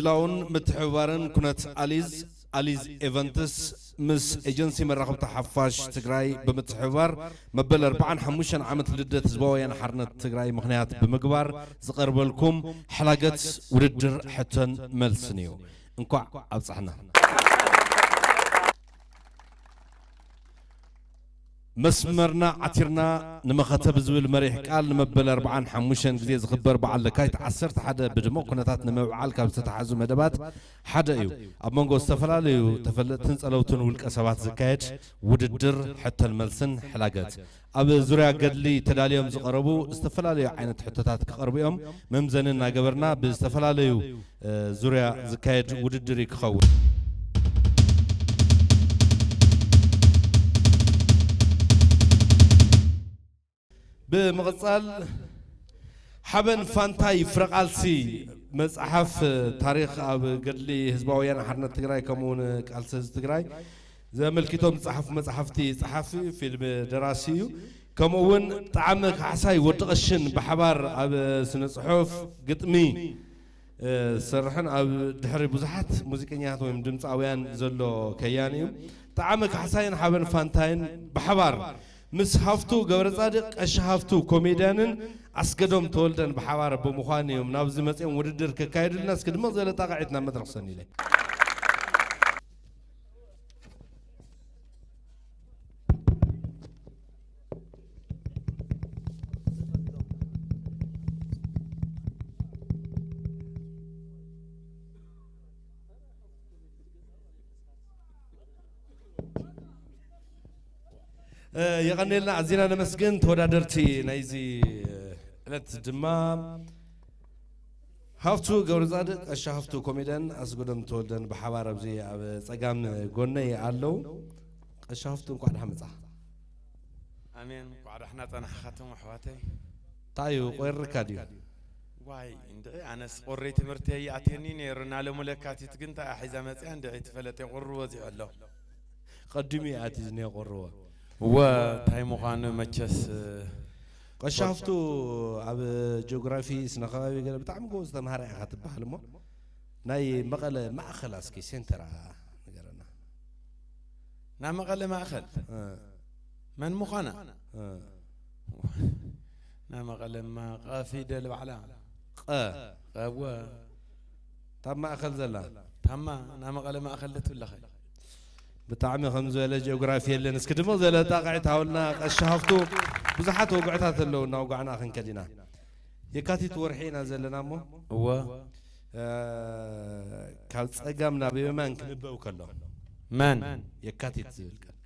ላውን ምትሕብባርን ኩነት ኣሊዝ ኣሊዝ ኤቨንትስ ምስ ኤጀንሲ መራኸብቲ ሓፋሽ ትግራይ ብምትሕብባር መበል ኣርባዓን ሓሙሽተን ዓመት ልደት ህዝባዊ ወያነ ሓርነት ትግራይ ምኽንያት ብምግባር ዝቐርበልኩም ሕላገት ውድድር ሕቶን መልስን እዩ። እንኳዕ ኣብፀሐና። መስመርና ዓቲርና ንመኸተ ብዝብል መሪሕ ቃል ንመበል ኣርባዓን ሓሙሽተን ግዜ ዝኽበር በዓል ለካቲት ዓሰርተ ሓደ ብድሙቕ ኩነታት ንምብዓል ካብ ዝተታሕዙ መደባት ሓደ እዩ። ኣብ መንጎ ዝተፈላለዩ ተፈለጥትን ጸለውትን ውልቀ ሰባት ዝካየድ ውድድር ሕቶን መልስን ሕላገት። ኣብ ዙርያ ገድሊ ተዳልዮም ዝቐረቡ ዝተፈላለዩ ዓይነት ሕቶታት ክቐርቡ እዮም። መምዘኒ እናገበርና ብዝተፈላለዩ ዙርያ ዝካየድ ውድድር እዩ ክኸውን። ብምቕጻል ሓበን ፋንታይ ፍረቓልሲ መጽሓፍ ታሪኽ ኣብ ገድሊ ህዝባዊ ወያነ ሓርነት ትግራይ ከምኡ እውን ቃልሲ ህዝቢ ትግራይ ዘመልኪቶም ዝጸሓፉ መጽሓፍቲ ጸሓፊ ፊልም ደራሲ እዩ። ከምኡ እውን ጣዕመ ካሕሳይ ወዲ ቐሽን ብሓባር ኣብ ስነ ጽሑፍ ግጥሚ ዝሰርሕን ኣብ ድሕሪ ብዙሓት ሙዚቀኛታት ወይም ድምፃውያን ዘሎ ከያኒ እዩ። ጣዕመ ካሕሳይን ሓበን ፋንታይን ብሓባር ምስ ሃፍቱ ገብረፃድቅ ቀሺ ሃፍቱ ኮሜድያንን ኣስገዶም ተወልደን ብሓባር ብምዃን እዮም ናብዚ መፅኦም ውድድር ከካየዱልና። እስኪ ድምቕ ዝበለ ጣቕዒት ናብ መድረኽ ሰኒለ። የቐኔልና ኣዚና ነመስግን ተወዳደርቲ ናይዚ ዕለት ድማ ሃፍቱ ገብረጻድቅ፣ ቀሺ ሃፍቱ ኮሜድያን ኣስገዶም ተወልደን ብሓባር ኣብዚ ኣብ ጸጋም ጎነይ ኣለዉ። ቀሺ ሃፍቱ እንኳዕ ደሓን መጻኻ። ኣሜን። እንኳዕ ደሕና ጸናሕኻትም ኣሕዋተይ። እንታይ እዩ ቆይርካ ድዩ? ዋይ እንድዒ ኣነስ ቁሪ ትምህርቲ ይኣትየኒ ነይሩ እና ሎሚ ለካቲት ግን እንታይ ሒዛ መጽያ እንድዒ ትፈለጥ የቁሪ ወዚሑ ኣሎ። ቀዲሙ ይኣቲ ዝኒኦ ቁርወ። እወ እንታይ ምዃኑ መቸስ ቀሻፍቱ ኣብ ጂኦግራፊ ስነ ከባቢ ገለ ብጣዕሚ ጎበዝ ተምሃራይ ኢኻ ትበሃል እሞ ናይ መቐለ ማእኸል እስኪ ሴንተራ ንገረና። ናይ መቐለ ማእኸል እ፣ መን ምዃና? እ። ናይ መቐለማ ቐ ፊደል ባዕላ። ቐ። ቐወ። ታብ ማእኸል ዘላ። ታማ ናይ መቐለ ማእኸል ትብለኸ። ብጣዕሚ ከም ዝበለ ጂኦግራፊ የለን። እስኪ ድምቕ ዝበለ ጣቕዒት ሃውልና ቀሺ ሃፍቱ። ብዙሓት ወግዕታት ኣለዉ እናውጋዕና ክንከድ ኢና። የካቲት ወርሒ ኢና ዘለና እሞ። እወ። እ፣ ካብ ጸጋም ናብ የማን ክንበው ከሎ። መን? የካቲት ዝብል ቃል።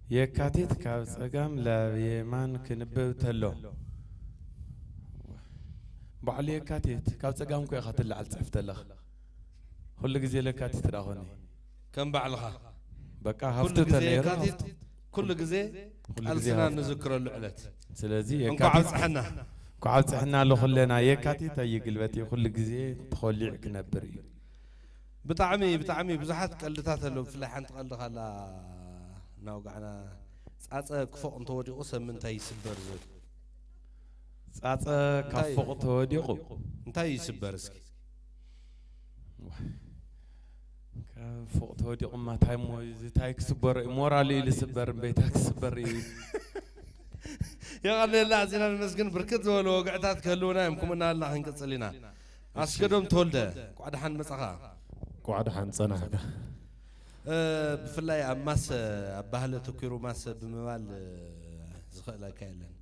የካቲት ካብ ጸጋም ናብ የማን ክንበብ ተሎ። ባዕሉ የካቲት ካብ ጸጋም እኮ ኢኻ ትለዓል ጽሕፍ ተለኻ። ኩሉ ግዜ ለካቲት ደኣ ኾነ። ከም ባዕልኻ። በቃ ኩሉ ሃፍቱ ግዜ ተነይሩ የካቲት፣ ሃፍቱ። ኩሉ ግዜ ኩሉ ግዜ ቃልስና ሃፍቱ። ንዝክረሉ ዕለት። ስለዚ እንኳዕ የካቲት ኣብጽሐና። እንኳዕ ኣብጽሐና ለኹለና። የካቲት ኣይግልበጥ እዩ፣ ኩሉ ግዜ ተኾሊዕ ክነብር እዩ። ብጣዕሚ፣ ብጣዕሚ ብዙሓት ቀልድታት ኣለዉ። ብፍላይ ሓንቲ ቀልዲ ካላ እናውጋዕና፣ ጻጸ ክፎቕ እንተወዲቑ ሰብ ምንታይ ይስበር ዝብል። ጻጸ ካብ እንታይ ፎቕ ተወዲቑ? እንታይ ይስበር እስኪ? ካብ ፎቕ ተወዲቑማ እንታይ እሞ፣ እዚ እንታይ ክስበሮ እዩ? ሞራል እዩ ዝስበር እምበይታ ክስበር እዩ። የቐንየልና፣ ኣዚና ንመስግን። ብርክት ዝበሉ ወግዕታት ክህልውና እዮም። ከምኡ እናበልና ክንቅጽል ኢና። ኣስገዶም ተወልደ፣ እንኳዕ ደሓን መጻኻ። እንኳዕ ደሓን ጸናሕካ። እ፣ ብፍላይ ኣብ ማሰ፣ ኣብ ባህሊ ኣተኲሩ ማሰ ብምባል፣ እ፣ ዝኽእለካ የለን።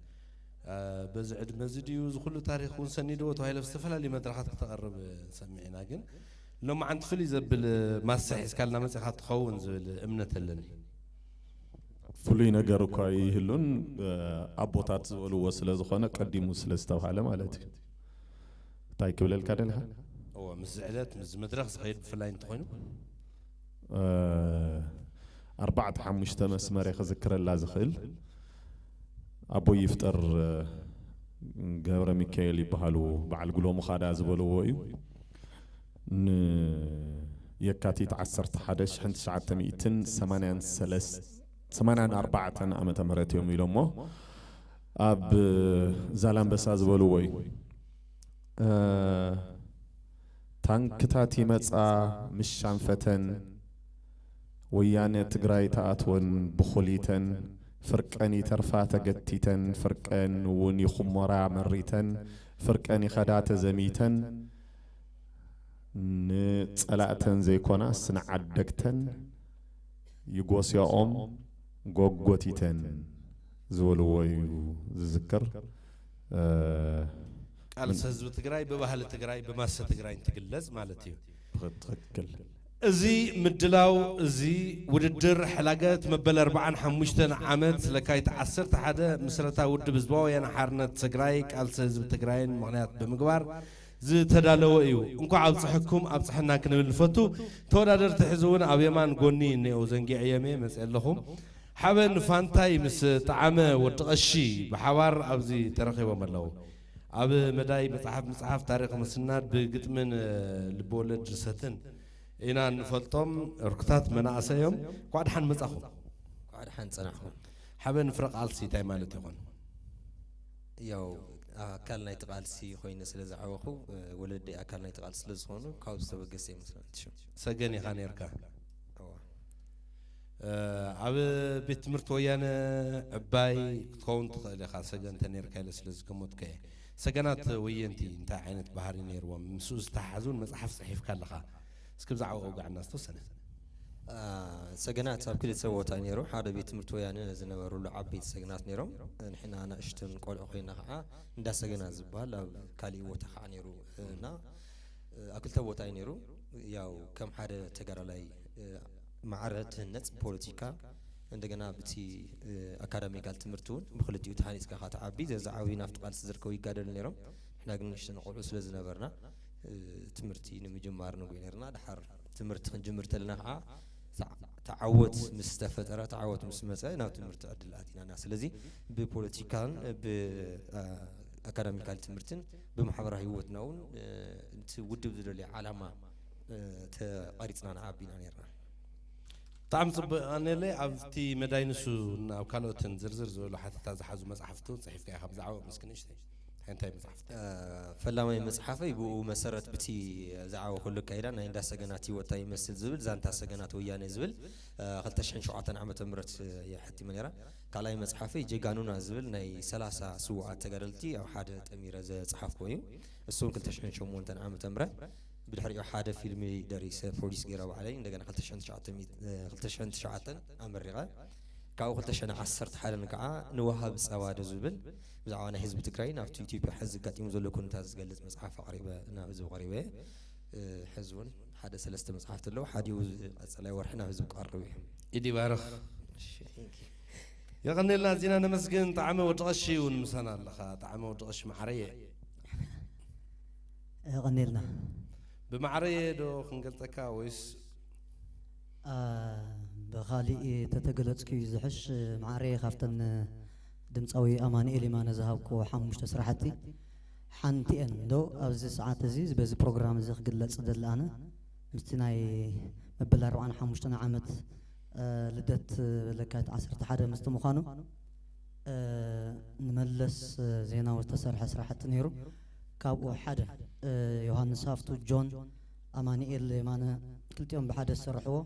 እ፣ በዚ ዕድመ እዚ ድዩ፣ እዚ ኩሉ ታሪኽ እውን ሰኒድዎ ተባሂሉ ኣብ ዝተፈላለዩ መድረኻት ክተቐርብ ንሰምዕ ኢና። ግን ሎማዓንቲ ፍልይ ዘብል ማሰ ሒዝካልና መጺኻ ትኸውን ዝብል እምነት ኣለኒ። ፍሉይ ነገር እኳ ይህሉን፣ እ፣ ኣቦታት ዝበልዎ ስለ ዝኾነ ቀዲሙ ስለ ዝተባህለ ማለት እዩ። እንታይ ክብለልካ ደሊኻ? እወ፣ ምስዚ ዕለት፣ ምስዚ መድረኽ ዝኸይድ ብፍላይ እንተኾይኑ? እ፣ ኣርባዕተ ሓሙሽተ መስመር እየ ክዝክረላ ዝኽእል። ኣቦይ ይፍጠር፣ እ፣ ገብረ ሚካኤል ይበሃሉ፣ በዓል ጉሎ ምኻዳ ዝበልዎ እዩ። ንየካቲት ዓሰርተ ሓደ ሽሕን ትሽዓተ ሚእትን ሰማንያን ሰለስተ፣ ሰማንያን ኣርባዕተን ዓመተ ምህረት እዮም ኢሎሞ ኣብ ዛላምበሳ ዝበልዎ እዩ። እ፣ ታንክታት ይመጻ ምስ ሻንፈተን፣ ወያነ ትግራይ ተኣትወን ብኹሊተን፣ ፍርቀን ይተርፋ ተገቲተን፣ ፍርቀን እውን ይኹሞራ መሪተን፣ ፍርቀን ይኸዳ ተዘሚተን፣ ንጸላእተን ዘይኮናስ ንዓደግተን ይጎስያኦም ጎጎቲተን ዝበልዎ እዩ ዝዝክር። እ፣ ቃልሲ ህዝቢ ትግራይ ብባህሊ ትግራይ ብማሰ ትግራይ እንትግለጽ ማለት እዩ። ትኽክል። እዚ ምድላው እዚ ውድድር ሕላገት መበል ኣርብዓን ሓሙሽተን ዓመት ለካቲት ዓሰርተ ሓደ ምስረታ ውድብ ህዝባዊ ወያነ ሓርነት ትግራይ ቃልሲ ህዝቢ ትግራይን ምኽንያት ብምግባር ዝተዳለወ እዩ። እንኳዕ ኣብፀሐኩም ኣብፀሐና ክንብል ንፈቱ። ተወዳደርቲ ሕዚ እውን ኣብ የማን ጎኒ እኒኦ ዘንጊዐ የሜ መፅእ ኣለኹ። ሓበን ፋንታይ ምስ ጣዓመ ወዲ ቐሺ ብሓባር ኣብዚ ተረኺቦም ኣለዉ። ኣብ መዳይ መፅሓፍ ምፅሓፍ ታሪኽ ምስናድ ብግጥምን ልብወለድ ድርሰትን ኢና እንፈልጦም። ዕርክታት መናእሰይ እዮም። እንኳዕ ደሓን መፃኹም። እንኳዕ ደሓን ፀናሕኩም። ሓበን ፍረ ቃልሲ እንታይ ማለት ይኾን? ያው ኣካል ናይቲ ቃልሲ ኮይነ ስለ ዝዓበኹ፣ ወለደይ ኣካል ናይቲ ቃልሲ ስለ ዝኾኑ ካብ ዝተበገሰ ይመስለኒ እቲ ሽም። ሰገን ኢኻ ነርካ። እዋ። ኣብ ቤት ትምህርቲ ወያነ ዕባይ ክትከውን ትኽእል ኢኻ፣ ሰገን እንተ ነርካ ኢለ ስለ ዝገመትኩ እየ። ሰገናት ወየንቲ እንታይ ዓይነት ባህሪ ነይርዎም? ምስኡ ዝተሓሓዙን መፅሓፍ ፅሒፍካ ኣለኻ። እስኪ ብዛዕባ ውጋዕና ዝተወሰነ። ሰገናት ኣብ ክልተ ቦታ ነይሩ። ሓደ ቤት ትምህርቲ ወያነ ዝነበሩሉ ዓበይቲ ሰገናት ነይሮም። ንሕና ኣናእሽትን ቆልዑ ኮይና ከዓ እንዳ ሰገናት ዝበሃል ኣብ ካሊእ ቦታ ከዓ ነይሩ እና ኣብ ክልተ ቦታ እዩ ነይሩ። ያው ከም ሓደ ተጋዳላይ ማዕረ ትህነፅ ፖለቲካ እንደገና ብቲ ኣካዳሚካል ትምህርቲ እውን ብክልቲኡ ተሃኒፅካ ከዓ ትዓቢ። ዘዝዓብዩ ናብቲ ቃልሲ ዝርከቡ ይጋደሉ ነይሮም። ንሕና ግን ንእሽተን ቆልዑ ስለ ዝነበርና ትምህርቲ ንምጅማር ንጉይ ነርና። ድሓር ትምህርቲ ክንጅምር ተለና ከዓ ተዓወት ምስ ተፈጠረ፣ ተዓወት ምስ መፀ ናብ ትምህርቲ ዕድል ኣቲናና። ስለዚ ብፖለቲካን ብኣካዳሚካል ትምህርትን ብማሕበራዊ ህይወትና እውን እቲ ውድብ ዝደልዮ ዓላማ ተቐሪፅና ንዓቢና ነርና። ብጣዕሚ ፅቡቅ ኣኔለ። ኣብቲ መዳይ ንሱ ናብ ካልኦትን ዝርዝር ዝበሉ ሓተታ ዝሓዙ መፅሓፍቲ እውን ፅሒፍካ ኢኻ። ብዛዕባ ምስኪ ንእሽተይ እንታይ እንታይ መፅሓፍቲ? ፈላማይ መፅሓፈይ ብኡ መሰረት ብቲ ዝዓበኹሉ ኣካይዳ ናይ እንዳ ሰገናት ህይወት እንታይ ይመስል ዝብል ዛንታ ሰገናት ወያነ ዝብል ክልተ ሽሕን ሸውዓተን ዓመተ ምህረት የሐቲመ ነይራ። ካልኣይ መፅሓፈይ ጀጋኑና ዝብል ናይ ሰላሳ ስውኣት ተጋደልቲ ኣብ ሓደ ጠሚረ ዘፅሓፍኩ እዩ። እሱ እውን ክልተ ሽሕን ሸሞንተን ዓመተ ምህረት ብድሕሪኡ ሓደ ፊልም ደሪሰ ፕሮዲስ ገይረ ባዕለይ እንደገና ክልተ ሽሕን ትሽዓተ ሚእቲ፣ እ፣ ክልተ ሽሕን ትሽዓተን ኣመሪቐ። ካብኡ ክልተ ሽሕን ዓሰርተ ሓደን ከዓ ንወሃብ ጸባዶ ዝብል ብዛዕባ ናይ ህዝቢ ትግራይን ኣብቲ ኢትዮጵያ ሕዚ ኣጋጢሙ ዘሎ ኩነታት ዝገልጽ መጽሓፍ ኣቕሪበ ናብ ህዝቢ ቀሪበ እየ። እ፣ ሕዚ እውን ሓደ ሰለስተ መጽሓፍቲ ኣለዉ። ሓዲኡ ቀጻላይ ወርሒ ናብ ህዝቢ ክቐርብ እዩ። ኢድ ይባርኽ። እሺ፣ thank you። የቐኔልና ኣዚና ነመስግን። ጣዕመ ወዲ ቐሺ እውን ምሳና ኣለኻ። ጣዕመ ወዲ ቐሺ ማዕረየ። የቐኔልና። ብማዕረየ ዶ ክንገልጸካ ወይስ? አ፣ ብኻሊእ ተተገለጽኩ እዩ ዝሕሽ። ማዕረየ ካብተን ድምፃዊ ኣማኑኤል የማነ ዝሃብክዎ ሓሙሽተ ስራሕቲ ሓንቲ እየን ዶ ኣብዚ ሰዓት እዚ በዚ ፕሮግራም እዚ ክግለጽ ዝደሊ ኣነ ምስቲ ናይ መበል ኣርብዓን ሓሙሽተን ዓመት፣ እ፣ ልደት ለካቲት ዓሰርተ ሓደ ምስቲ ምዃኑ፣ እ፣ ንመለስ ዜናዊ ዝተሰርሐ ስራሕቲ ነይሩ። ካብኡ ሓደ፣ እ፣ ዮሃንስ ሃፍቱ፣ ጆን፣ ኣማኑኤል የማነ ክልቲኦም ብሓደ ዝሰርሕዎ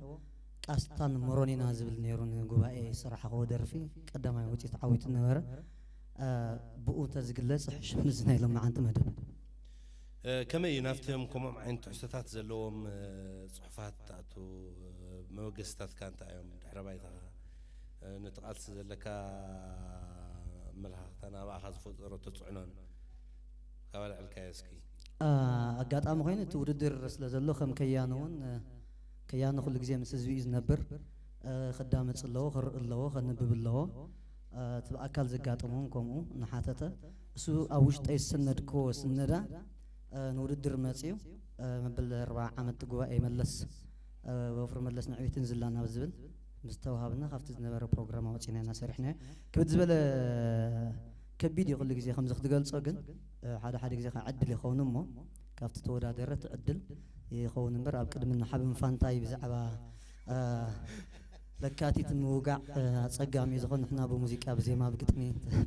ቃስታን ሞሮኒና ዝብል ነይሩ ንጉባኤ ዝሰራሕኽዎ ደርፊ ቀዳማይ ውፅኢት ዓዊቱ ነበረ። እ፣ ብኡ ተዝግለጽ ሕሽ ምስዚ ናይ ሎማዓንቲ መደብ። እ፣ ከመይ እዩ ናብቶም ከምኦም ዓይነት ትሕዝቶታት ዘለዎም፣ እ፣ ጽሑፋት ትኣቱ? እ፣ መበገስታትካ እንታይ እዮም? ድሕረ ባይታኻ፣ እ፣ ነቲ ቃልሲ ዘለካ ኣመለኻኽታ ናባእኻ ዝፈጠሮ ተጽዕኖን ካብ ኣልዕልካዮ እስኪ። አ፣ ኣጋጣሚ ኮይኑ እቲ ውድድር ስለ ዘሎ ከም ከያኒ እውን፣ እ፣ ከያኒ ኩሉ ግዜ ምስ ህዝቢ እዩ ዝነብር። እ፣ ከዳምፅ ኣለዎ፣ ክርኢ ኣለዎ፣ ከንብብ ኣለዎ። እ፣ እቲ ብኣካል ዘጋጠመ እውን ከምኡ እናሓተተ እሱ ኣብ ውሽጠይ ዝሰነድክዎ ስነዳ፣ እ፣ ንውድድር መፅዩ፣ እ፣ መበል ኣርብዓ ዓመት ጉባኤ መለስ፣ እ፣ ወፍሪ መለስ ንዕቤትን ዝላን ኣብ ዝብል ምስ ተዋሃብና ካብቲ ዝነበረ ፕሮግራም ኣውፂና ኢና ሰሪሕናዮ። ክብድ ዝበለ ከቢድ እዩ ኩሉ ግዜ ከምዚ ክትገልጾ፣ ግን፣ እ፣ ሓደ ሓደ ግዜ ከዓ ዕድል ይኸውን እሞ ካብቲ ተወዳደረ እቲ ዕድል ይኸውን እምበር ኣብ ቅድሚ ንሓብን ፋንታይ ብዛዕባ፣ እ፣ ለካቲት ምውጋዕ፣ እ፣ ኣጸጋሚ እዩ ዝኾን። ንሕና ብሙዚቃ፣ ብዜማ፣ ብግጥሚ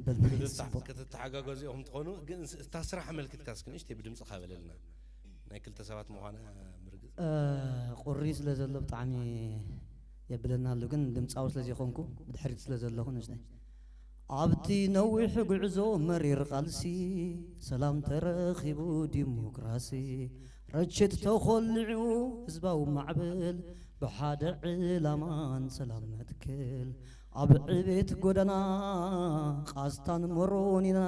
ተበልና እዩ ክትታ- ጽቡቕ። ክትተሓጋገዙ ኢኹም ትኾኑ፣ ግን ስ- እታ ስራሕ ኣመልኪትካ እስኪ ንእሽተይ ብድምፅኻ በለልና። ናይ ክልተ ሰባት ምዃና ምርግጽ። ቁሪ ስለ ዘሎ ብጣዕሚ የብለና ኣሎ፣ ግን ድምፃዊ ስለ ዘይኮንኩ ብድሕሪት ስለ ዘለኹ ንእሽተይ ኣብቲ ነዊሕ ጉዕዞ መሪር ቃልሲ ሰላም ተረኺቡ ዲሞክራሲ ረችት ተኾልዑ ህዝባዊ ማዕበል ብሓደ ዕላማን ሰላም መትከል ኣብ ዕቤት ጎደና ቃስታን መሮኒና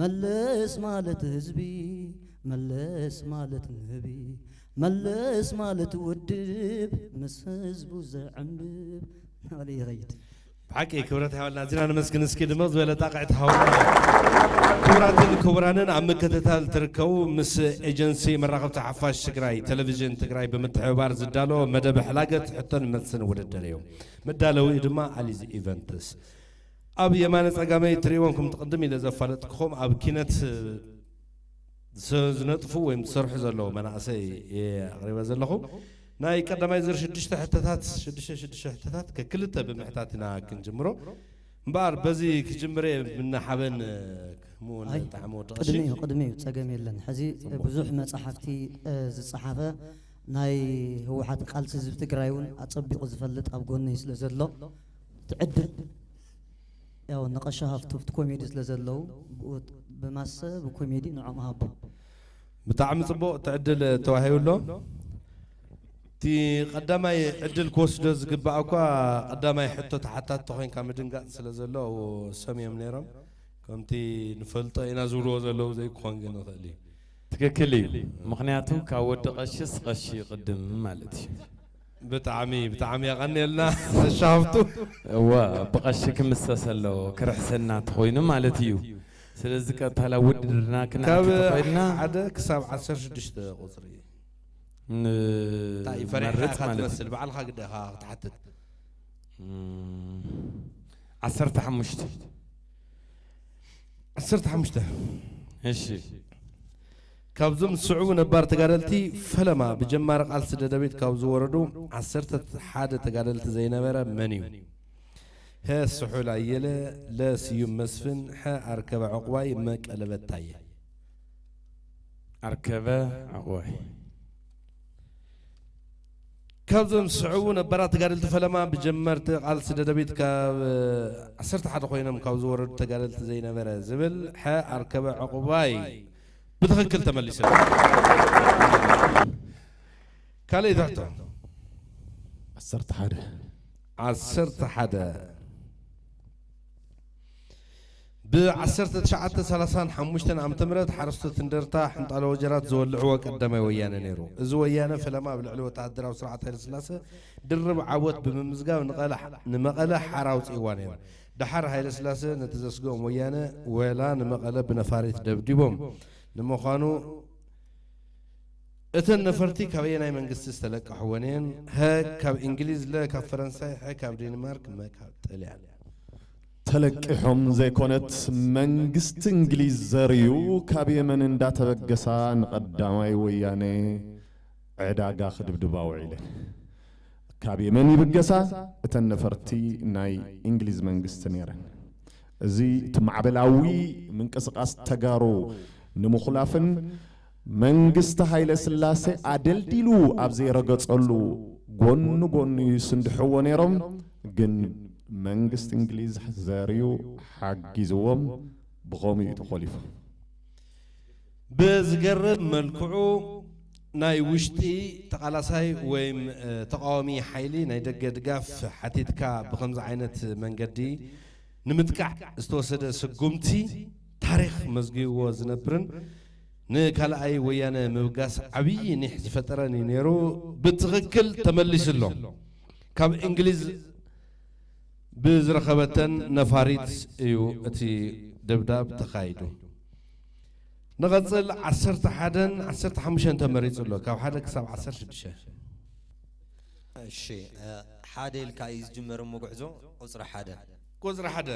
መለስ ማለት ህዝቢ መለስ ማለት ንህቢ መለስ ማለት ውድብ ምስ ህዝቡ ዘዕንብብ ናበለ ይኸይድ። ብሓቂ ክብረት ይሃበልና። ኣዚና ነመስግን። እስኪ ድምቕ ዝበለ ጣቕዒት ሃቡና። ክቡራትን ክቡራንን ኣብ ምክትታል ትርከቡ ምስ ኤጀንሲ መራኸብቲ ሓፋሽ ትግራይ ቴሌቪዥን ትግራይ ብምትሕብባር ዝዳሎ መደብ ሕላገት ሕቶን መልስን ውድድር እዩ። መዳለዊኡ ድማ ኣሊዝ ኢቨንትስ። ኣብ የማነ ጸጋመይ እትርእይዎም ከምቲ ቅድም ኢለ ዘፋለጥክኹም ኣብ ኪነት ዝነጥፉ ወይም ዝሰርሑ ዘለዉ መናእሰይ እየ ኣቕሪበ ዘለኹ። ናይ ቀዳማይ ዙር ሽዱሽተ ሕቶታት ሽዱሽተ ሽዱሽተ ሕቶታት ከክልተ ብምሕታት ኢና ክንጅምሮ። እምበኣር በዚ ክጅምር እየ ምናሓበን ከምኡውን ኣይ፣ ጣዕሚ ወዲ ቀሺ። ቅድሚ እዩ ቅድሚ እዩ ጸገም የለን። ሕዚ ጽቡቕ። ብዙሕ መጻሕፍቲ እ፣ ዝጸሓፈ ናይ ህወሓት ቃልሲ ህዝቢ ትግራይ እውን ኣጸቢቑ ዝፈልጥ ኣብ ጎነይ ስለ ዘሎ ትዕድል ያው ንቐሻ ሃፍቱ ኣብቲ ኮሜዲ ስለ ዘለዉ ብኡ ብማሰ ብኮሜዲ ንዖም ሃቦ። ብጣዕሚ ጽቡቕ እቲ ዕድል ተዋሂቡ ኣሎ። እቲ ቀዳማይ ዕድል ክወስዶ ዝግባእ እኳ ቀዳማይ ሕቶ ተሓታቲ ተኾይንካ ምድንጋጽ ስለ ዘሎ ኣብኡ ሰም እዮም ነይሮም። ከምቲ ንፈልጦ ኢና ዝብልዎ ዘለዉ ዘይክኾን ግን ይኽእል እዩ። ትክክል እዩ። ምኽንያቱ ካብ ወዲ ቀሽስ ቀሺ ይቕድም ማለት እዩ። ብጣዕሚ ብጣዕሚ የቐንየልና ሻፍቱ። እወ ብቐሺ ክምሰስ ኣለዎ ክርሕሰና ተኾይኑ ማለት እዩ። ስለዚ ቀጥታ ናብ ውድድርና ክንኣቱ ካብ ተኾይንና ሓደ ክሳብ ዓሰርተ ሽዱሽተ ቁፅሪ እንታይ እዩ ፈሪሕካ ንመርጽ ኢኻ ማለት እዩ። ትመስል ባዕልኻ ግደ ኢኻ ክትሓትት። እም፣ ዓሰርተ ሓሙሽተ ዓሰርተ ሓሙሽተ እሺ ካብዞም ዝስዕቡ ነባር ተጋደልቲ ፈለማ ብጀማሪ ቃልሲ ደደቢት ካብ ዝወረዱ ዓሰርተ ሓደ ተጋደልቲ ዘይነበረ መን እዩ? ሀ ስሑል ኣየለ፣ ለ ስዩም መስፍን፣ ሐ ኣርከበ ዕቑባይ፣ መ ቀለበት ታየ። ኣርከበ ዕቑባይ ካብዞም ዝስዕቡ ነባራት ተጋደልቲ ፈለማ ብጀመርቲ ቃልሲ ደደቢት ካብ ዓሰርተ ሓደ ኮይኖም ካብ ዝወረዱ ተጋደልቲ ዘይነበረ ዝብል ሐ ኣርከበ ዕቑባይ ብትኽክል ተመሊሱ። ካልእ ትሕቶ ዓሰርተ ሓደ ዓሰርተ ሓደ ብ ዓሰርተ ትሽዓተ ሰላሳን ሓሙሽተን ዓመተ ምህረት ሓረስቶት እንደርታ ሕንጣሎ ወጀራት ዝወልዕዎ ቀዳማይ ወያነ ነይሩ። እዚ ወያነ ፈለማ ኣብ ልዕሊ ወተሃደራዊ ስርዓት ሃይለስላሰ ድርብ ዓወት ብምምዝጋብ ንቐለ- ንመቐለ ሓራ ኣውፂእዋ ነይሩ። ደሓር ሃይለስላሰ ነቲ ዘስግኦም ወያነ ወላ ንመቐለ ብነፋሪት ደብዲቦም። ንምዃኑ እተን ነፈርቲ ካበየናይ መንግስቲ ዝተለቀሕወን እየን? ሀ ካብ እንግሊዝ፣ ለ ካብ ፈረንሳይ፣ ሐ ካብ ዴንማርክ፣ መ ካብ ጥልያን። ተለቂሖም ዘይኮነት መንግስቲ እንግሊዝ ዘርዩ ካብ የመን እንዳተበገሳ ንቐዳማይ ወያነ ዕዳጋ ክድብድባ ውዒለን። ካብ የመን ይብገሳ እተን ነፈርቲ ናይ እንግሊዝ መንግስቲ ነይረን። እዚ እቲ ማዕበላዊ ምንቅስቓስ ተጋሩ ንምኹላፍን መንግስቲ ሃይለ ስላሴ ኣደልዲሉ ኣብ ዘይረገጸሉ ጎኑ ጎኑ ይስንድሕዎ ነይሮም። ግን መንግስቲ እንግሊዝ ዘርዩ ሓጊዝዎም ብኸምኡ እዩ ተኾሊፉ። ብዝገርም መልክዑ ናይ ውሽጢ ተቓላሳይ ወይም ተቓዋሚ ሓይሊ ናይ ደገ ድጋፍ ሓቲትካ ብኸምዚ ዓይነት መንገዲ ንምጥቃዕ ዝተወሰደ ስጉምቲ ታሪኽ መዝጊብዎ ዝነብርን ንካልኣይ ወያነ ምብጋስ ዓብዪ ኒሕ ዝፈጠረን እዩ ነይሩ። ብትኽክል ተመሊሱ ኣሎ። ካብ እንግሊዝ ብዝረኸበተን ነፋሪት እዩ እቲ ደብዳብ ተኻይዱ። ንቐጽል ዓሰርተ ሓደን ዓሰርተ ሓሙሽተን ተመሪጹ ኣሎ፣ ካብ ሓደ ክሳብ ዓሰርተ ሽዱሽተ። እሺ፣ ሓደ ኢልካ እዩ ዝጅመር እሞ ጉዕዞ ቁጽሪ ሓደ። ቁጽሪ ሓደ፣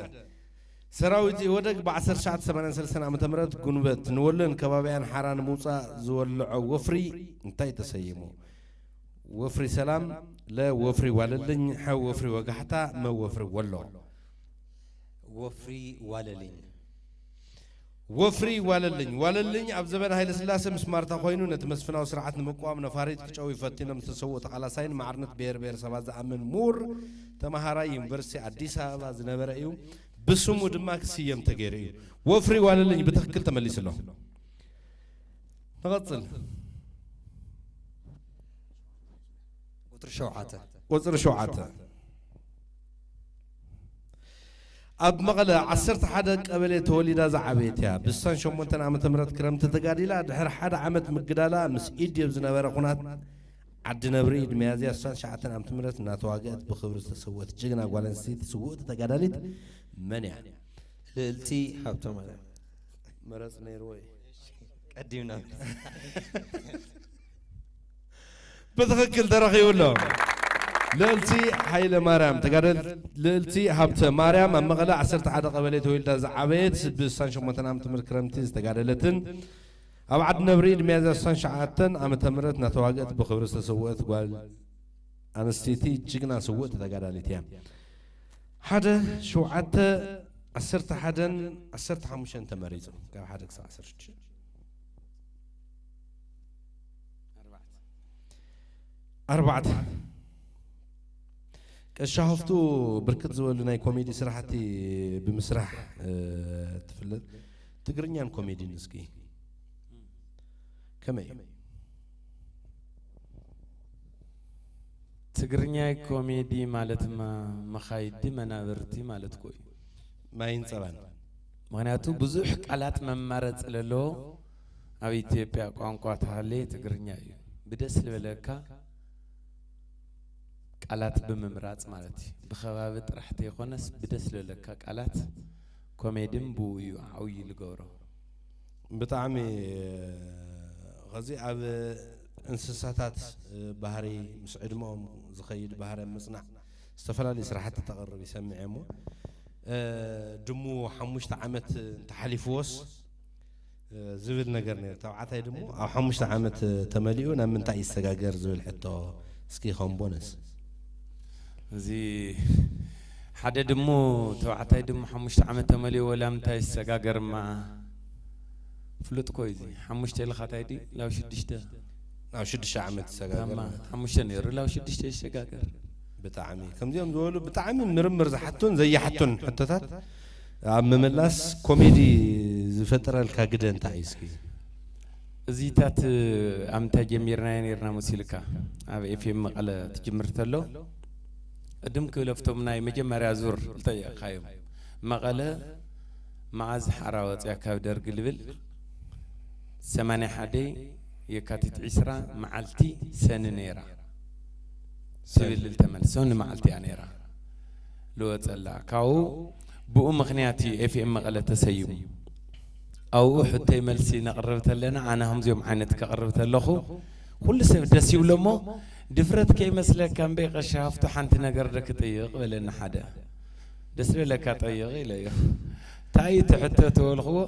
ሰራዊት ኢህወደግ ብ ዓሰርተ ትሽዓተ ሰማንያን ሰለስተን ዓመተ ምህረት ጉንበት ንወሎን ከባቢኣን ሓራ ንምውጻእ ዝወልዖ ወፍሪ እንታይ ተሰይሙ? ወፍሪ ሰላም፣ ለ ወፍሪ ዋለልኝ፣ ሐ ወፍሪ ወጋሕታ፣ መ ወፍሪ ወሎ። ወፍሪ ዋለልኝ። ወፍሪ ዋለልኝ። ዋለልኝ ኣብ ዘበን ሃይለ ስላሴ ምስ ማርታ ኮይኑ ነቲ መስፍናዊ ስርዓት ንምቅዋም ነፋሪት ክጨዊ ፈቲኖም ዝተሰውኡ ተቓላሳይን ማዕርነት ብሄር ብሄረሰባት ዝኣምን ምሁር ተመሃራይ ዩኒቨርሲቲ ኣዲስ ኣበባ ዝነበረ እዩ። ብስሙ ድማ ክስየም ተገይሩ እዩ። ወፍሪ ዋለልኝ ብትኽክል ተመሊሱ ኣሎ። ንቐጽል። ቁፅሪ ሸውዓተ። ቁፅሪ ሸውዓተ ኣብ መቐለ ዓሰርተ ሓደ ቀበሌ ተወሊዳ ዝዓበየት እያ። ብ ስሳን ሸሞንተን ዓመተ ምህረት ክረምቲ ተጋዲላ ድሕሪ ሓደ ዓመት ምግዳላ ምስ ኢድዮ ዝነበረ ኩናት ዓዲ ነብሪ ኢድ ሚያዝያ ስሳን ትሽዓተን ዓመተ ምህረት እናተዋግአት ብኽብሪ ዝተሰወት ጅግና ጓል ኣንስተይቲ ስውእቲ ተጋዳሊት መን እያ? ልእልቲ ሃብተ ማርያም። መረፅ ነይርዎ እዩ። ቀዲምና ብትኽክል ተረኺቡ ኣሎ። ልእልቲ ሃይለ ማርያም ተጋደል ልእልቲ ሃብተ ማርያም ኣብ መቐለ ዓሰርተ ሓደ ቀበሌ ተወልዳ ዝዓበየት ብ ስሳን ሸሞንተን ዓመተ ምህረት ክረምቲ ዝተጋደለትን ኣብ ዓዲ ነብሪ ኢድ ሚያዝያ ስሳን ትሽዓተን ዓመተ ምህረት እናተዋግአት ብኽብሪ ዝተሰወአት ጓል ኣንስተይቲ ጅግና ስውእቲ ተጋዳሊት እያ። ሓደ ሸውዓተ ዓሰርተ ሓደን ዓሰርተ ሓሙሽተን ተመሪፁ ካብ ሓደ ክሳብ ዓሰርተ ሽዱሽተ ኣርባዕተ ቀሻ ሃፍቱ ብርክት ዝበሉ ናይ ኮሜዲ ስራሕቲ ብምስራሕ ትፍለጥ። ትግርኛን ኮሜዲን እስኪ ከመይ እዩ? ትግርኛይ ኮሜዲ ማለትማ መኻይዲ መናብርቲ ማለት እኮ እዩ። ማይን ፀባን ምክንያቱ ብዙሕ ቃላት መማረፂ ለለዎ ኣብ ኢትዮጵያ ቋንቋ ተሃለየ ትግርኛ እዩ። ብደስ ዝበለካ ቃላት ብምምራፅ ማለት እዩ። ብከባቢ ጥራሕ ተይኮነስ ብደስ ዝበለካ ቃላት ኮሜድን ብኡ እዩ ዓብዪ ልገብሮ። ብጣዕሚ ኸዚ ኣብ እንስሳታት ባህሪ ምስ ዕድመኦም ዝኸይድ ባህሪ ኣብ ምፅናዕ ዝተፈላለዩ ስራሕቲ ተቕርብ ይሰምዕ እሞ ድሙ ሓሙሽተ ዓመት እንተሓሊፍዎስ ዝብል ነገር ነይሩ። ተባዕታይ ድሙ ኣብ ሓሙሽተ ዓመት ተመሊኡ ናብ ምንታይ ይሰጋገር ዝብል ሕቶ እስኪ ከም ቦነስ እዚ ሓደ ድሙ ተባዕታይ ድሙ ሓሙሽተ ዓመት ተመሊኡ ወላ ምንታይ ይሰጋገርማ ፍሉጥ ኮ እዚ ሓሙሽተ ኢልኻ ታይ ድዩ ላብ ሽዱሽተ ናብ ሽዱሽተ ዓመት ይሰጋገር ታማ ማለት እዩ። ሓሙሽተ ነይሩ ላብ ሽዱሽተ ይሰጋገር ብጣዕሚ ከምዚኦም ዝበሉ ብጣዕሚ ምርምር ዝሓቱን ዘይሓቱን ሕቶታት ኣብ ምምላስ ኮሜዲ ዝፈጥረልካ ግደ እንታይ እዩ እስኪ? እዚታት ኣብ ምንታይ ጀሚርናዮ ነይርና መሲልካ ኣብ ኤፍኤም መቐለ ትጅምር ተሎ ቅድም ክብለፍቶም ናይ መጀመርያ ዙር ዝጠየቕካዮም መቐለ መዓዝ ሓራ ወፅያ ካብ ደርጊ ልብል ሰማንያ ሓደ የካቲት ዒስራ መዓልቲ ሰኒ ነይራ ትብል ልተመልሶ ንመዓልቲ እያ ነይራ ልወፀላ ካብኡ ብኡ ምክንያት እዩ ኤፍኤም መቐለ ተሰይሙ ኣብኡ ሕቶይ መልሲ ነቕርብ ተለና ኣነ ከምዚኦም ዓይነት ከቕርብ ተለኹ ኩሉ ሰብ ደስ ይብሎ እሞ ድፍረት ከይመስለካ እምበይ ቀሺ ሃፍቱ ሓንቲ ነገር ዶ ክጥይቕ በለኒ ሓደ ደስ ዝበለካ ጠይቕ ኢለዮ እንታይ እዩ እቲ ሕቶ ተበልኽዎ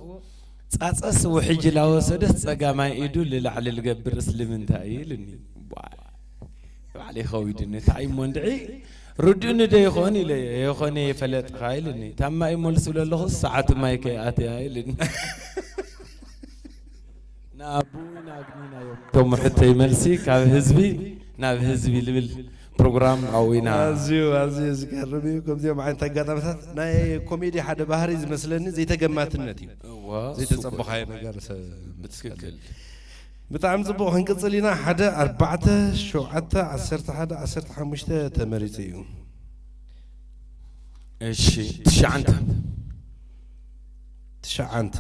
ፃፀስ ውሕጅ ላወሰደስ ፀጋማይ ኢዱ ልላዕሊ ልገብርስ ልምንታይ እዩ ኢሉኒ ባዕለይ ከዊዱኒ እንታይ እሞ እንድዒ ርድኡኒ ዶ ይኾን ኢለ የኾነ የፈለጥኻ ኢሉኒ ታማ እዩ መልሱ ለለኹ ሰዓቱ ማይ ከይኣትያ ኢሉኒ ናቡ ናግኒና እዮም እቶም ሕቶይ መልሲ ካብ ህዝቢ ናብ ህዝቢ ልብል ፕሮግራም ኣብኡ ኢና ኣዝዩ ኣዝዩ ዝገርም እዩ። ከምዚኦም ዓይነት ኣጋጣሚታት ናይ ኮሜዲ ሓደ ባህሪ ዝመስለኒ ዘይተገማትነት እዩ። እዋ፣ እሱ እኮ ዘይተጸበኻዮ ነገር ሰ- ብትክክል ብጣዕሚ ጽቡቕ ክንቅጽል ኢና። ሓደ ኣርባዕተ ሸውዓተ ዓሰርተ ሓደ ዓሰርተ ሓሙሽተ ተመሪጹ እዩ። እሺ ትሽዓንተ ትሽዓንተ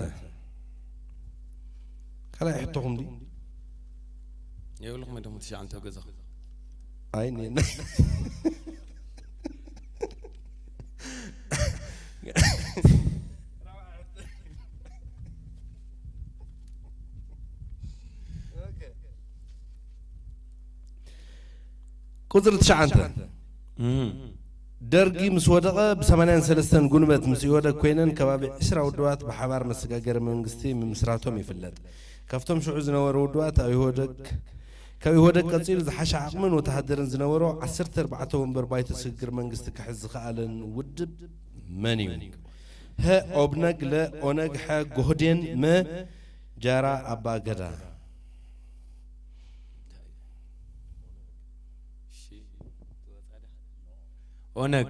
ካልኣይ ሕቶኹም ድዩ? የብልኹም ደሞ ትሽዓንተ ገዛኹም ኣይ እኔና ቁፅሪ ትሽዓንተ እም። ደርጊ ምስ ወደቐ ብ ሰማንያን ሰለስተን ጉንበት ምስ ኢህወደግ ኮይነን ከባቢ ዕስራ ውድባት ብሓባር መሰጋገሪ መንግስቲ ምምስራቶም ይፍለጥ። ካብቶም ሽዑ ዝነበሩ ውድባት ኣብ ኢህወደግ ካብ ኢህወደግ ቀፂሉ ዝሓሸ ዓቕምን ወተሃደርን ዝነበሮ ዓሰርተ ኣርባዕተ ወንበር ባይቶ ስግግር መንግስቲ ክሕዝ ዝኸኣለን ውድብ መን እዩ? ሀ ኦብነግ፣ ለ ኦነግ፣ ሐ ጎህዴን፣ መ ጃራ ኣባ ገዳ። ኦነግ።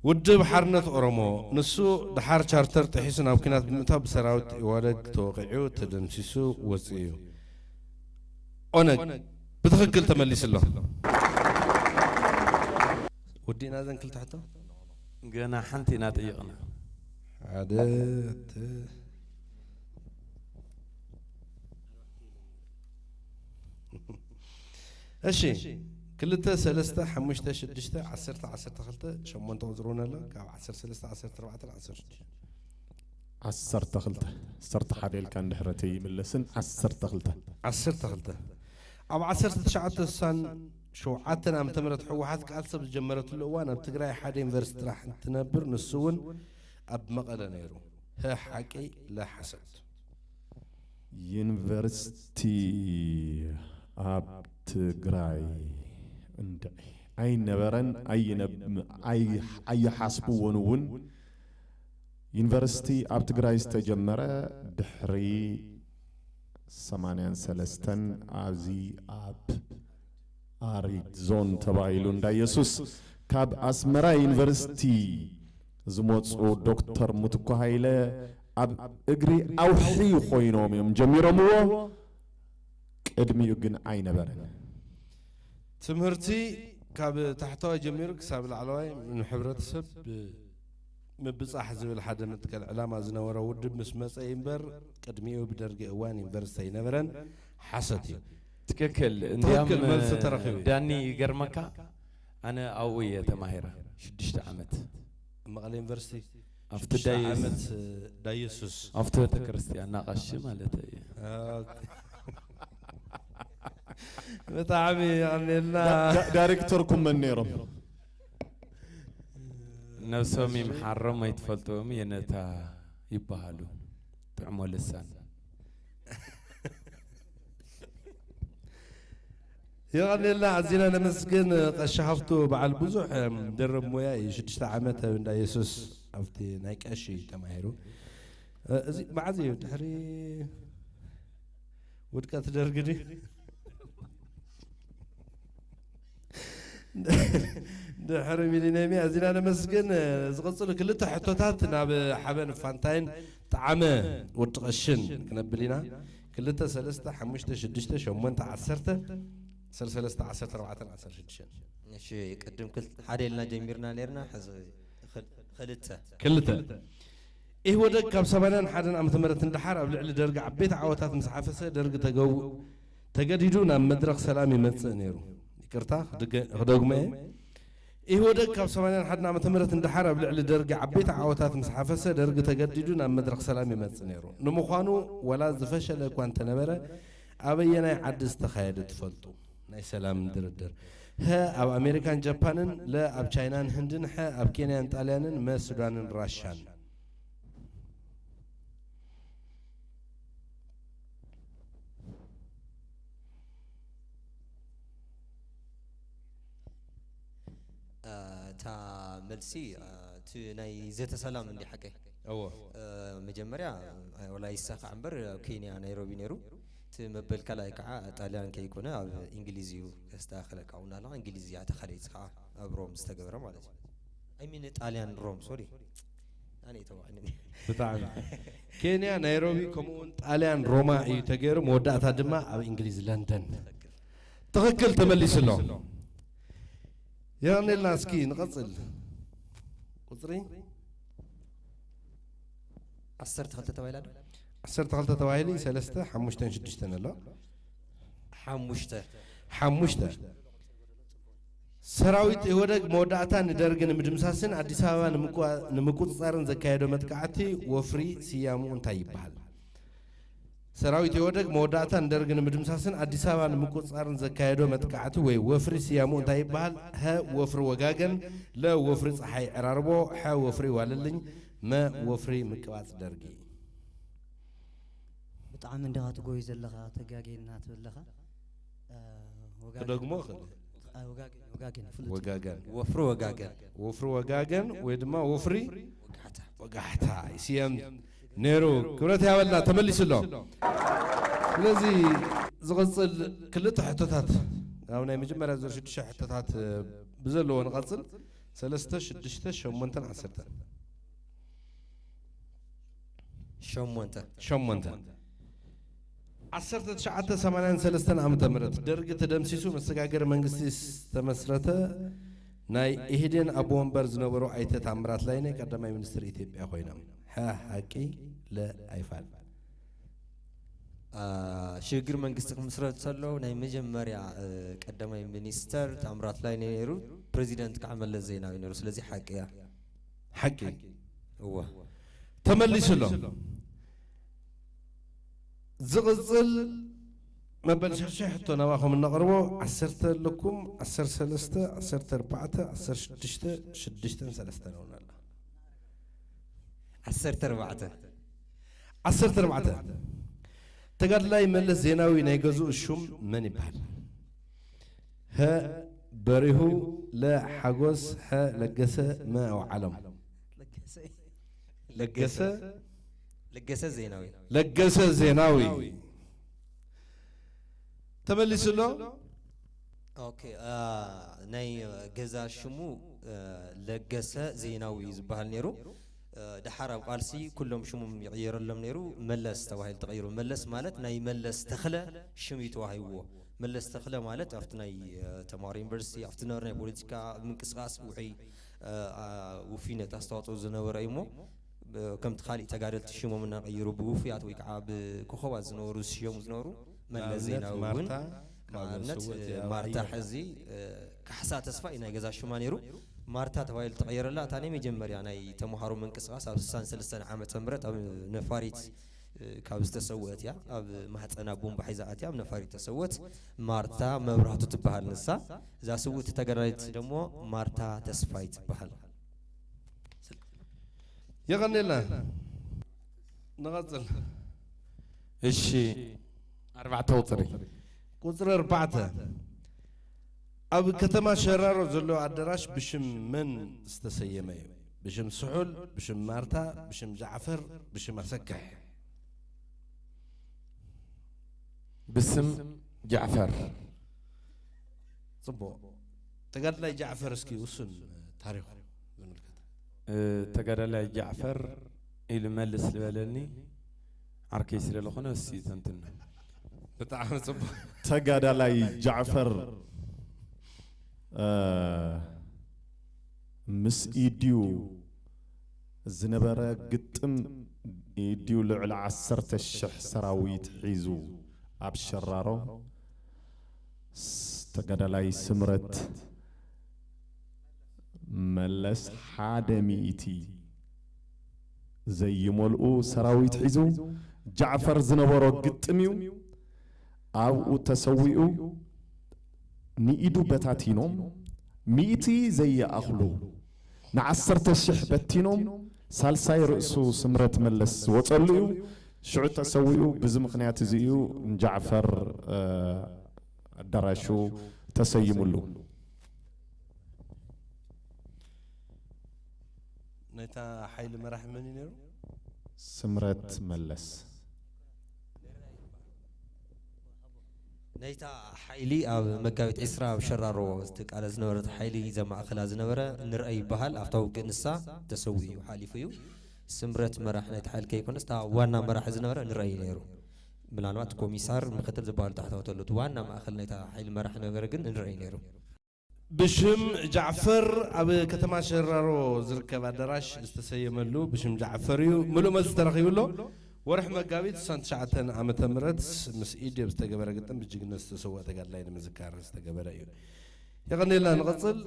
ውድብ ሓርነት ኦሮሞ፣ ንሱ ደሓር ቻርተር ጥሒሱ ናብ ኲናት ብምእታው ብሰራዊት ኢህወደግ ተወቒዑ ተደምሲሱ ወፂኡ እዩ። ኦነግ ብትኽክል ተመሊሱ ኣሎ። ወዲእና ዘን ክልተ ሕቶ። ገና ሓንቲ ኢና ጠይቕና። ሓደ፣ ክልተ። እሺ፣ ክልተ፣ ሰለስተ፣ ሓሙሽተ፣ ሽዱሽተ፣ ዓሰርተ፣ ዓሰርተ ክልተ፣ ሸሞንተ ቁፅሪ እውን ኣሎ። ካብ ዓሰርተ ሰለስተ፣ ዓሰርተ ኣርባዕተ፣ ዓሰርተ ሽዱሽተ። ዓሰርተ ክልተ፣ ዓሰርተ ሓደ ኢልካ እንድሕረተይ ይምለስን፣ ዓሰርተ ክልተ። ዓሰርተ ክልተ። ኣብ ዓሰርተ ትሽዓተ ስሳን ሸውዓተን ዓመተ ምህረት ህወሓት ቃልሲ ኣብ ዝጀመረትሉ እዋን ኣብ ትግራይ ሓደ ዩኒቨርሲቲ ጥራሕ እንትነብር፣ ንሱ እውን ኣብ መቐለ ነይሩ። ሀ ሓቂ፣ ለ ሓሰት። ዩኒቨርሲቲ ኣብ ትግራይ እንድዒ ኣይነበረን፣ ኣይነብ-፣ ኣይ-፣ ኣይሓስብዎን እውን። ዩኒቨርሲቲ ኣብ ትግራይ ዝተጀመረ ድሕሪ ሰማንያን ሰለስተን ኣብዚ ኣብ ኣሪድ ዞን ተባሂሉ እንዳ ኢየሱስ ካብ ኣስመራ ዩኒቨርሲቲ ዝመፁ ዶክተር ምትኩ ሃይለ ኣብ እግሪ ኣውሒ ኮይኖም እዮም ጀሚሮምዎ። ቅድሚኡ ግን ኣይነበረን። ትምህርቲ ካብ ታሕተዋይ ጀሚሩ ክሳብ ላዕለዋይ ንሕብረተሰብ ምብጻሕ ዝብል ሓደ መትከል ዕላማ ዝነበሮ ውድብ ምስ መጸ እዩ እምበር፣ ቅድሚኡ ብደርጊ እዋን ዩኒቨርሲቲ ኣይነበረን። ሓሰት እዩ። ትክክል። እንዲያም ትክክል፣ መልሲ ተረኺቡ እዩ። ዳኒ ይገርመካ፣ ኣነ ኣብኡ እየ ተማሂረ ሽዱሽተ ዓመት። መቐለ ዩኒቨርሲቲ ኣብቲ ሽዱሽተ ዳየስ- ዓመት ዳየሱስ። ኣብቲ ቤተክርስትያን ናቐሺ ማለት እዩ። ብጣዕሚ የቐንየልና። ዳ- ዳይሬክተርኩም መን ነይሮም? ነብሶም ይምሓሮም ኣይትፈልጥዎም የነታ ይበሃሉ። ጥዕሞ ልሳን። የቐንየልና፣ ኣዚና ነመስግን። ቀሺ ሃፍቱ በዓል ብዙሕ፣ እም፣ ድርብ ሞያ እዩ። ሽዱሽተ ዓመት ኣብ እንዳ የሱስ ኣብቲ ናይ ቀሺ ተማሂሩ። እ፣ እዚ መዓዝ እዩ? ድሕሪ ውድቀት ደርግ ድዩ? ድሕሪ ሚሊንየም እዩ። ኣዚና ነመስግን። ዝቕጽሉ ክልተ ሕቶታት ናብ ሓበን ፋንታይን ጠዓመ ወዲ ቀሽን ክነብል ኢና። ክልተ፣ ሰለስተ፣ ሓሙሽተ፣ ሽዱሽተ፣ ሸሞንተ፣ ዓሰርተ፣ ዓሰርተ ሰለስተ፣ ዓሰርተ ኣርባዕተ፣ ዓሰርተ ሽዱሽተ። እሺ፣ ቅድም ክል ሓደ ኢልና ጀሚርና ነርና። ሕዚ ክል- ክልተ ክልተ። ኢህወደግ ካብ ሰማንያን ሓደን ዓመተ ምህረት ንደሓር ኣብ ልዕሊ ደርጊ ዓበይቲ ዓወታት ምስ ሓፈሰ፣ ደርጊ ተገው- ተገዲዱ ናብ መድረኽ ሰላም ይመጽእ ነይሩ። ይቅርታ፣ ክድገ- ክደግሞ እየ። ኢህወደግ ካብ ሰማንያን ሓደን ዓመተ ምህረት ንደሓር ኣብ ልዕሊ ደርጊ ዓበይቲ ዓወታት ምስ ሓፈሰ፣ ደርጊ ተገዲዱ ናብ መድረኽ ሰላም ይመጽእ ነይሩ። ንምዃኑ፣ ዋላ ዝፈሸለ እኳ እንተነበረ፣ ኣበየናይ ዓዲ ዝተኻየደ ትፈልጡ? ናይ ሰላም ድርድር። ሀ ኣብ ኣሜሪካን ጃፓንን፣ ለ ኣብ ቻይናን ህንድን፣ ሐ ኣብ ኬንያን ጣልያንን፣ መ ሱዳንን ራሻን። እታ መልሲ እቲ ናይ ዘተ ሰላም እንዲ ሓቀይ እዎ። መጀመርያ ወላ ይሳኻዕ እምበር ኣብ ኬንያ ናይሮቢ ነይሩ። እቲ መበል ካልኣይ ከዓ ጣልያን ከይኮነ ኣብ እንግሊዝ እዩ ዘስተኻኸለካ እውን ኣለካ። እንግሊዝ እያ ተኻለይት ከዓ ኣብ ሮም ዝተገበረ ማለት እዩ። ኣይሚን ጣልያን ሮም ሶሪ ኣነ ተባዕኒ ብጣዕሚ ኬንያ ናይሮቢ፣ ከምኡ እውን ጣልያን ሮማ እዩ ተገይሩ። መወዳእታ ድማ ኣብ እንግሊዝ ለንደን። ትኽክል ተመሊሱ ኣሎ። የቐንየልና። እስኪ ንቐፅል። ቁፅሪ ዓሰርተ ክልተ ተባሂላ ዶ? ዓሰርተ ክልተ ተባሂሉ፣ ሰለስተ፣ ሓሙሽተን ሽዱሽተን ኣሎ። ሓሙሽተ ሓሙሽተ። ሰራዊት ኢህወደግ መወዳእታ ንደርጊ ንምድምሳስን ኣዲስ ኣበባ ንምቁ- ንምቁፅፃርን ዘካየዶ መጥቃዕቲ ወፍሪ ስያሙ እንታይ ይበሃል? ሰራዊት ኢህወደግ መወዳእታ ንደርጊ ንምድምሳስን ኣዲስ ኣበባ ንምቁፅፃርን ዘካየዶ መጥቃዕቲ ወይ ወፍሪ ስያሙ እንታይ ይበሃል? ሀ ወፍሪ ወጋገን፣ ለ ወፍሪ ፀሓይ ዕራርቦ፣ ሐ ወፍሪ ዋለልኝ፣ መ ወፍሪ ምቅባፅ ደርጊ። ብጣዕሚ እንዲኻ ትጎይ ዘለኻ ተጋጌና ትብለኻ። እ፣ ወጋገን። ክደግሞ እኽእል። እ፣ ወጋገን፣ ወጋገን፣ ፍሉጥ። ወጋገን። ወፍሪ ወጋገን ወፍሪ ወጋገን ወይ ድማ ወፍሪ ጋሕታ ይስየም ነይሩ። ክብረት ያበልና ተመሊሱ ኣሎ። ስለዚ ዝቕጽል ክልተ ሕቶታት፣ ኣብ ናይ መጀመርያ ዙር ሽዱሽተ ሕቶታት ብዘለዎ ንቐጽል። ሰለስተ፣ ሽዱሽተ፣ ሸሞንተን ዓሰርተን። ሸሞንተ። ሸሞንተ። ዓሰርተ ትሽዓተ ሰማንያን ሰለስተን ዓመተ ምህረት ደርጊ ተደምሲሱ መሰጋገሪ መንግስቲ ዝተመስረተ ናይ ኢህዴን ኣቦ ወንበር ዝነበሩ ኣይተ ታምራት ላይነ ቀዳማይ ሚኒስትር ኢትዮጵያ ኮይኖም። ሐ ሐቂ ለ ኣይፋል። ሽግግር መንግስቲ ክምስረት ከሎ ናይ መጀመርያ ቀዳማይ ሚኒስተር ታምራት ላይነ ነይሩ፣ ፕሬዚደንት ከዓ መለስ ዜናዊ ነይሩ። ስለዚ ሓቂ እያ። ሓቂ እወ። ተመሊሱ ኣሎ። ዝቕጽል መበል ሻድሻይ ሕቶ ናባኹም እነቕርቦ፣ ዓሰርተ ኣለኩም፣ ዓሰርተ ሰለስተ፣ ዓሰርተ ኣርባዕተ፣ ዓሰርተ ሽዱሽተ፣ ሽዱሽተን ሰለስተን እውን ኣላ። ዓሰርተ ኣርባዕተ። ዓሰርተ ኣርባዕተ። ተጋድላይ መለስ ዜናዊ ናይ ገዝኡ ሹም መን ይበሃል? ሀ በሪሁ፣ ለ ሓጎስ፣ ሐ ለገሰ፣ መ ኣውዓሎም። ለገሰ ለገሰ ዜናዊ። ለገሰ ዜናዊ ተመሊሱ ኣሎ። ኦኬ፣ ናይ ገዛ ሽሙ ለገሰ ዜናዊ እዩ ዝበሃል ነይሩ። ድሓር ኣብ ቃልሲ ኩሎም ሽሞም ይቕየረሎም ነይሩ። መለስ ተባሂሉ ተቐይሩ። መለስ ማለት ናይ መለስ ተኽለ ሽም እዩ ተዋሂብዎ። መለስ ተኽለ ማለት ኣብቲ ናይ ተማሃሮ ዩኒቨርሲቲ ኣብቲ ዝነበረ ናይ ፖለቲካ ምንቅስቓስ ውዑይ ውፉይነት ኣስተዋፅኦ ዝነበረ እዩ እሞ ከምቲ ካሊእ ተጋደልቲ ሽሞም እናቐይሩ ብውፉያት ወይ ከዓ ብኮኸባት ዝነበሩ ዝሽየሙ ዝነበሩ መለስ ዜናዊ እውን ንኣብነት ማርታ ሕዚ ካሕሳ ተስፋ እዩ ናይ ገዛ ሽማ ነይሩ። ማርታ ተባሂሉ ተቐየረላ። እታ ናይ መጀመርያ ናይ ተምሃሮ ምንቅስቓስ ኣብ ስሳን ሰለስተን ዓመተ ምህረት ኣብ ነፋሪት ካብ ዝተሰወአት እያ። ኣብ ማህፀና ቡምባ ሒዛ ኣትያ ኣብ ነፋሪት ተሰወት። ማርታ መብራህቱ ትበሃል ንሳ። እዛ ስውእቲ ተጋዳሊት ደሞ ማርታ ተስፋይ ትበሃል። የቐኔልና ንቐጽል። እሺ ኣርባዕተ ቁጽሪ። ቁጽሪ ኣርባዕተ ኣብ ከተማ ሸራሮ ዘሎ ኣዳራሽ ብሽም መን ዝተሰየመ እዩ? ብሽም ስሑል፣ ብሽም ማርታ፣ ብሽም ጃዕፈር፣ ብሽም ኣሰክሕ። ብስም ጃዕፈር። ጽቡቕ። ተጋድላይ ጃዕፈር እስኪ ውሱን ታሪኹ ዝምልከት። ተጋዳላይ ጃዕፈር ኢሉ መልስ ዝበለኒ ዓርከይ ስለ ዝኾነ እሱ ይተንትና። ብጣዕሚ ጽቡቕ። ተጋዳላይ ጃዕፈር ምስ ኢድዩ ዝነበረ ግጥም ኢድዩ ልዕሊ ዓሰርተ ሽሕ ሰራዊት ሒዙ ኣብ ሸራሮ ተጋዳላይ ስምረት መለስ ሓደ ሚእቲ ዘይመልኡ ሰራዊት ሒዙ ጃዕፈር ዝነበሮ ግጥም እዩ። ኣብኡ ተሰዊኡ ንኢዱ በታቲኖም ሚእቲ ዘይኣኽሉ ንዓሰርተ ሽሕ በቲኖም ሳልሳይ ርእሱ ስምረት መለስ ዝወፀሉ እዩ። ሽዑ ተሰዊኡ። ብዚ ምኽንያት እዚ እዩ ንጃዕፈር ኣዳራሹ ተሰይሙሉ። ናይታ ሓይሊ መራሒ መን እዩ ነይሩ? ስምረት መለስ። ናይታ ሓይሊ ኣብ መጋቢት ዕስራ ኣብ ሸራሮ ዝትቃለ ዝነበረት ሓይሊ ዘማእኸላ ዝነበረ ንርአ ይበሃል። ኣብታ ውግእ ንሳ ተሰዊኡ ሓሊፉ እዩ። ስምረት መራሕ ናይቲ ሓይሊ ከይኮነስ እታ ዋና መራሒ ዝነበረ ንርአ እዩ ነይሩ። ምናልባት ኮሚሳር ምክትል ዝበሃሉ ታሕተዎት ኣለዉ። እቲ ዋና ማእኸል ናይታ ሓይሊ መራሕ ነበረ ግን ንርአ እዩ ነይሩ። ብሽም ጃዕፈር ኣብ ከተማ ሸራሮ ዝርከብ ኣዳራሽ ዝተሰየመሉ ብሽም ጃዕፈር እዩ። ምሉእ መልሲ ተረኺቡ ኣሎ። ወርሒ መጋቢት ስሳን ትሽዓተን ዓመተ ምህረት ምስ ኢድዮ ዝተገበረ ግጥም ብጅግነት ዝተሰወአ ተጋድላይ ንምዝካር ዝተገበረ እዩ። የቐንየልና። ንቐጽል።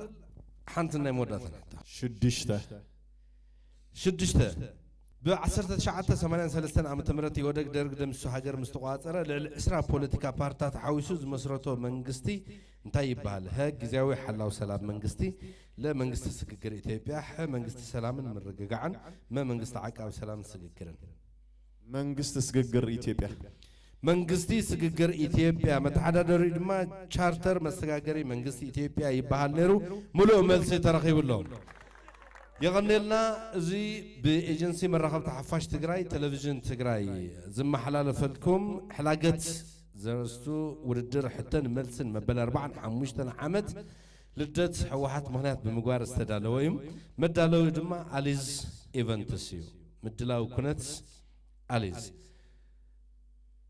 ሓንቲ ናይ መወዳእታ ሕቶ። ሽዱሽተ። ሽዱሽተ። ብ ዓሰርተ ትሽዓተ ሰማንያን ሰለስተን ዓመተ ምህረት ኢህወደግ ደርግ ደምሲሱ ሃገር ምስ ተቖጻጸረ ልዕሊ ዕስራ ፖለቲካ ፓርትታት ሓዊሱ ዝመስረቶ መንግስቲ እንታይ ይበሃል? ሀ ግዝያዊ ሓላው ሰላም መንግስቲ፣ ለ መንግስቲ ስግግር ኢትዮጵያ፣ ሐ መንግስቲ ሰላምን ምርግጋዕን፣ መ መንግስቲ ዓቃቢ ሰላምን ስግግርን። መንግስቲ ስግግር ኢትዮጵያ። መንግስቲ ስግግር ኢትዮጵያ መተሓዳደሪኡ ድማ ቻርተር መሰጋገሪ መንግስቲ ኢትዮጵያ ይበሃል ነይሩ። ምሉእ መልሲ ተረኺቡ ኣሎ። የቐኔልና። እዚ ብኤጀንሲ መራኸብቲ ሓፋሽ ትግራይ፣ ቴሌቪዥን ትግራይ ዝመሓላለፈልኩም ሕላገት ዘርእስቱ ውድድር ሕቶን መልስን መበል ኣርባዓን ሓሙሽተን ዓመት ልደት ህወሓት ምኽንያት ብምግባር ዝተዳለወ እዩ። መዳለዊ ድማ ኣሊዝ ኢቨንትስ እዩ። ምድላው ኩነት ኣሊዝ።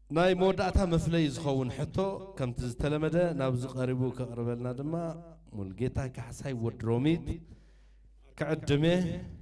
ናይ መወዳእታ መፍለይ ዝኸውን ሕቶ ከምቲ ዝተለመደ ናብዚ ቀሪቡ ከቕርበልና ድማ ሙልጌታ ካሕሳይ ወዲ ሮሚት ክዕድም እየ።